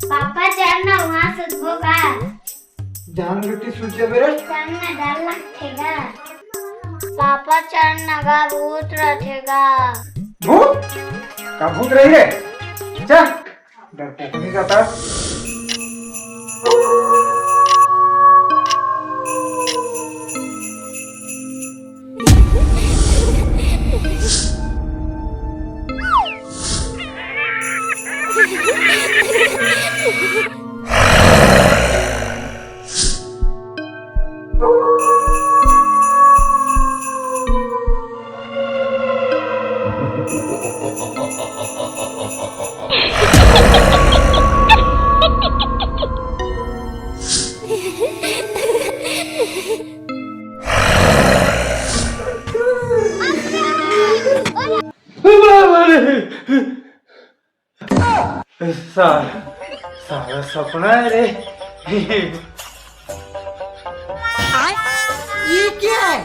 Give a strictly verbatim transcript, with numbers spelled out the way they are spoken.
Papa, चल ना, वहाँ सुतबो का? जान बेटी, सुत जा बेरे। चल ना, डर लगथे गा। पापा, चल ना गा, भूत रथे गा। भूत? का भूत रही रे? चल। डरपोकनी का था। साला, साला सपना है रे। ये क्या है?